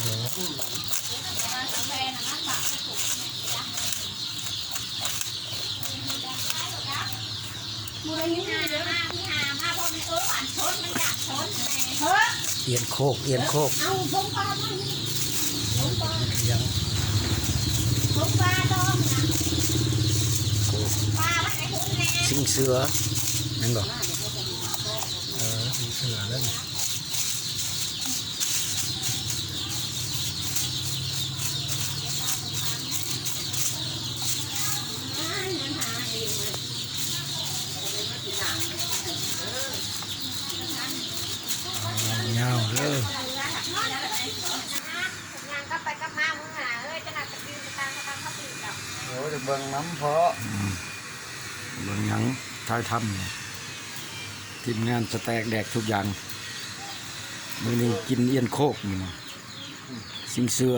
ອຽນໂຄກ ອຽນໂຄກ ເອົາ ຖົງປາມານີ້ ຖົງປາ ຖົງປາດອງນະ ປາໄວ້ໃນຖົງແດ່ ຊິງເສືອ ແມ່ນບໍ່? ເອີ ຊິງເສືອແລ້ວນີ້. ຍາວເດີ ໂອ້ຍ ຈະເບິ່ງນຳເພາະ ອືມ ເບິ່ງຫຍັງ ຖ່າຍທຳ ທີມງານສະແຕັກແດກທຸກຢ່າງ ມື້ນີ້ກິນອຽນໂຄກ ມື້ນີ້ ຊິງເສືອ.